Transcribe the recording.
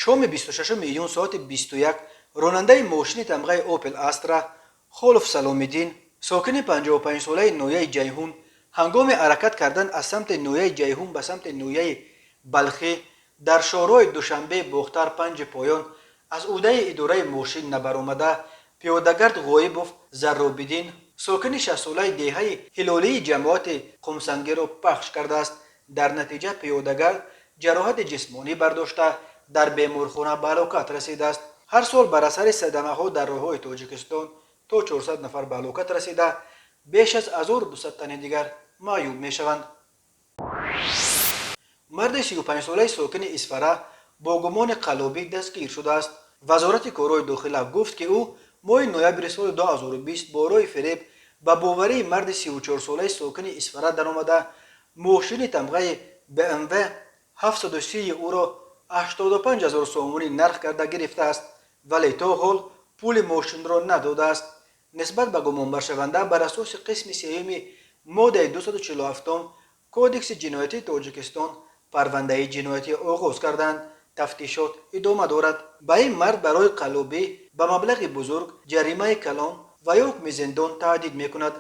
Шоми 26 июн соати 21 ронандаи мошини тамғаи Опел Астра Холов Саломиддин, сокини 55-солаи ноҳияи Ҷайҳун, ҳангоми ҳаракат кардан аз самти ноҳияи Ҷайҳун ба самти ноҳияи Балхӣ дар шоҳроҳи Душанбе Бохтар панҷи поён аз ӯҳдаи идораи мошин набаромада, пиёдагард Ғоибов Зарробиддин, сокини 60-солаи деҳаи Ҳилолии ҷамоати Қумсангиро пахш кардааст. Дар натиҷа пиёдагард ҷароҳати ҷисмонӣ бардошта, дар беморхона ба ҳалокат расидааст. Ҳар сол бар асари садамаҳо дар роҳҳои Тоҷикистон то 400 нафар ба ҳалокат расида, беш аз 1200 тани дигар маъюб мешаванд. Марди 35-солаи сокини Исфара бо гумони қаллобӣ дастгир шудааст. Вазорати корҳои дохила гуфт, ки ӯ моҳи ноябри соли 2020 бо роҳи фиреб ба боварии марди 34-солаи сокини Исфара даромада, мошини тамғаи БМВ 730 ӯро 85 ҳазор сомонӣ нарх карда гирифтааст, вале то ҳол пули мошинро надодааст. Нисбат ба гумонбаршаванда бар асоси қисми сеюми моддаи 247 Кодекси ҷиноятии Тоҷикистон парвандаи ҷиноятӣ оғоз карданд. Тафтишот идома дорад. Ба ин мард барои қаллобӣ ба маблағи бузург ҷаримаи калон ва ё ҳукми зиндон таҳдид мекунад.